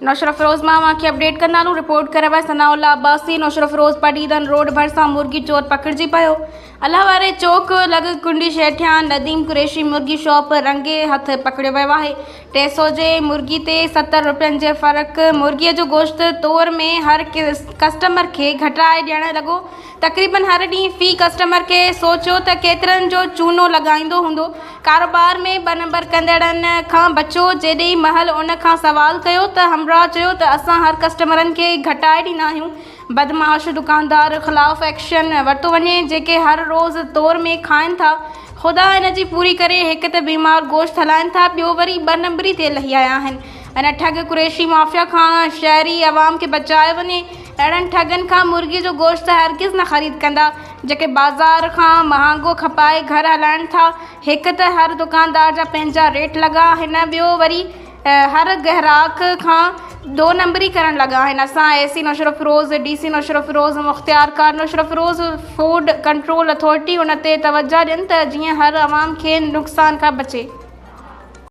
نوشهروفيروز مان اوهان کي اپڊيٽ ڪندا هلون رپورٽ ڪري رهيو آهي ثناء الله عباسي نوشهروفيروز پڊعيدن روڊ ڀرسان مرغي چور پڪڙجي پيو الله واري چوڪ لڳ ڪنڊي شهٺيان نديم قريشي مرغي شاپ رنگي هٿ پڪڙيو ويو آهي 300 جي مرغي تي 70 روپين جي فرق مرغي جو گوشت تور ۾ هر ڪسٽمر کي گهٽائي ڏيڻ لڳو تقريبن هر ڏينهن في ڪسٽمر کي سوچيو ته ڪيترن جو چونو لڳائيندو هوندو. ڪاروبار ۾ ٻه نمبر ڪندڙن کان بچو. جيڏي مهل ان کان سوال ڪيو ته همراهه چيو ته اسان هر ڪسٽمرن کي گهٽائي ڏيندا آهيون. بدمعاش دڪاندار خلاف ايڪشن ورتو وڃي جيڪي هر روز تور ۾ کائن ٿا. خدا ان جي پوري ڪري هڪ ته بيمار گوشت هلائن ٿا ٻيو وري ٻه نمبري تي لهي آيا آهن. ان ٺڳ قريشي مافيا کان شهري عوام کي بچايو وڃي. اهڙن ٺڳن کان مرغي جو گوشت هرگز نه خريد ڪندا، جيڪي بازار کان مهانگو کپائي گهر هلائن ٿا. هڪ ته هر دڪاندار جا پنهنجا ريٽ لڳا آهن، ٻيو وري هر گهراڪ کان دو نمبري ڪرڻ لڳا آهن. اسان A C Naushahro Feroze, D C Naushahro Feroze, mukhtiarkar Naushahro Feroze, food control authority ان تي توجهه ڏين ته جيئن هر عوام کي نقصان کان بچي.